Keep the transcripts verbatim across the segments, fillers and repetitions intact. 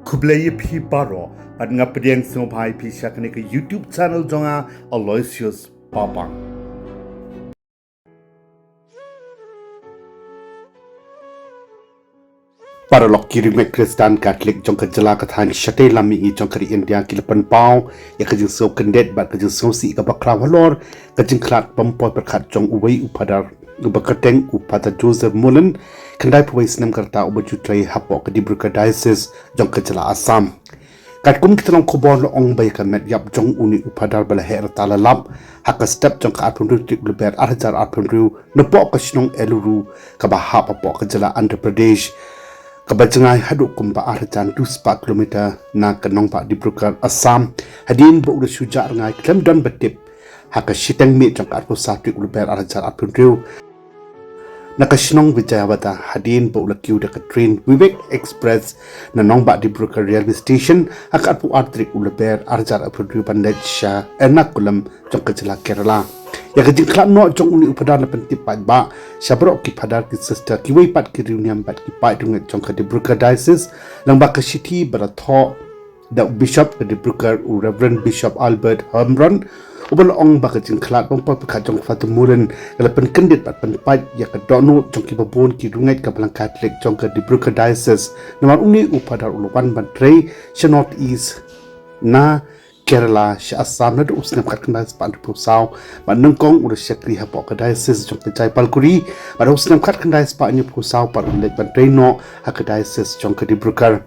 Khublei ïa phi baroh, bad nga pdiang sngewbha ïa phi sha kane ka YouTube channel jong nga, Aloysius Papang. Paralok, ki riewngeit Khristan Katholik jong ka jylla, ka thaiñ shatei lam mihngi jong ka ri India ki la pynpaw ïa ka jingsngewkyndit bad ka jingsngewsih kaba khraw halor ka jingkhlad bym poi pyrkhat jong uwei u phadar uba kyrteng u Father Joseph Mullen, khyndai phew wei snem ka rta, uba ju trei hapoh ka Dibrugarh Diocese jong ka jylla Assam. Katkum ki tyllong khubor la ong ba ïa ka met ïap jong une u phadar ba la heh rta la lap ha ka step jong ka arphew hynriew tarik u Lber ar hajar arphew hynriew napoh ka shnong Eluru, kaba hap hapoh ka jylla Andhra Pradesh, kaba jngai haduh kumba ar hajar hynriew spah kilometer na ka nongbah Dibrugarh, Assam, hadien ba u la shu jah rngai khlem don ba tip ha ka shiteng miet jong ka arphew saw tarik u Lber ar hajar arphew hynriew na ka shnong Vijayawada, hadien ba u la kiew da ka train Vivek Express na nongbah Dibrugarh Railway Station ha ka arphew ar tarik u Lber ar hajar arphew hynriew ban leit sha Ernakulam jong ka jylla Kerala. Ïa ka jingkhlad noh jong une u phadar la pyntip paidbah sha baroh ki phadar, ki sister, kiwei pat ki riewniam bad ki paid riewngeit jong ka Dibrugarh Diocese, lyngba ka shithi ba la thoh da u Bishop ka Dibrugarh, u Reverend Bishop Albert Hemron, uba la ong ba ka jingkhlad bym poi pyrkhat jong u Father Mullen ka la pynkyndit bad pynpait ïa ka dohnud jong kiba bun ki riewngeit ka Balang Katholik jong ka Dibrugarh Diocese, namar une u phadar u la wan ban trei sha North East na Kerala sha Assam naduh u snem khatkhyndai spah hynriewphew saw, bad nyngkong u la shakri hapoh ka Diocese jong ka Jaibalguri, bad ha u snem khatkhyndai spah hynñiewphew saw pat u la leit ban trei noh ha ka Diocese jong ka Dibrugarh.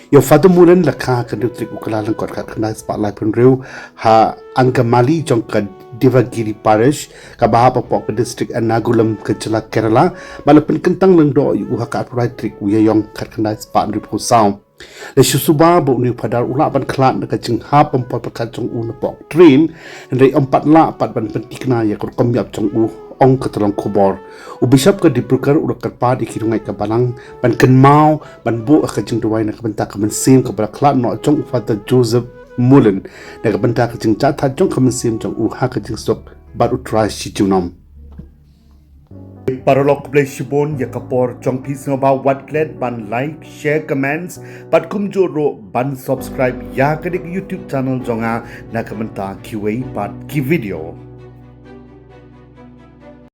Ïa u Father Mullen la kha ha ka hynriew tarik u Kyllalyngkot khatkhyndai spah laiphew hynriew ha Angamali jong ka Devagiri Parish, kaba hap hapoh ka district Ernakulam ka jylla Kerala, bad la pynkyntang lyngdoh ïa u ha ka arphew lai tarik u Ïaïong khatkhyndai spah hynriewphew saw. La shu suba ba une u phadar u lah ban khlad na ka jinghap bym poi pyrkhat jong u napoh ka train, hynrei ym pat lah pat ban pynthikna ïa ka rukom ïap jong u, ong ka tyllong khubor. U Bishop ka Dibrugarh u la kyrpad ïa ki riewngeit ka Balang ban kynmaw ban buh ha ka jingduwai na ka bynta ka mynsiem kaba la khlad noh jong u Father Joseph Mullen, na ka bynta ka jingjahthait jong ka mynsiem jong u ha ka jingsuk bad U Trai shi junom. Paralok, khublei shibun ïa ka por jong phi. Sngewbha wat klet ban like, share, comments bad kumjuh ruh ban subscribe ïa kane ka YouTube channel jong nga na ka bynta kiwei pat ki video.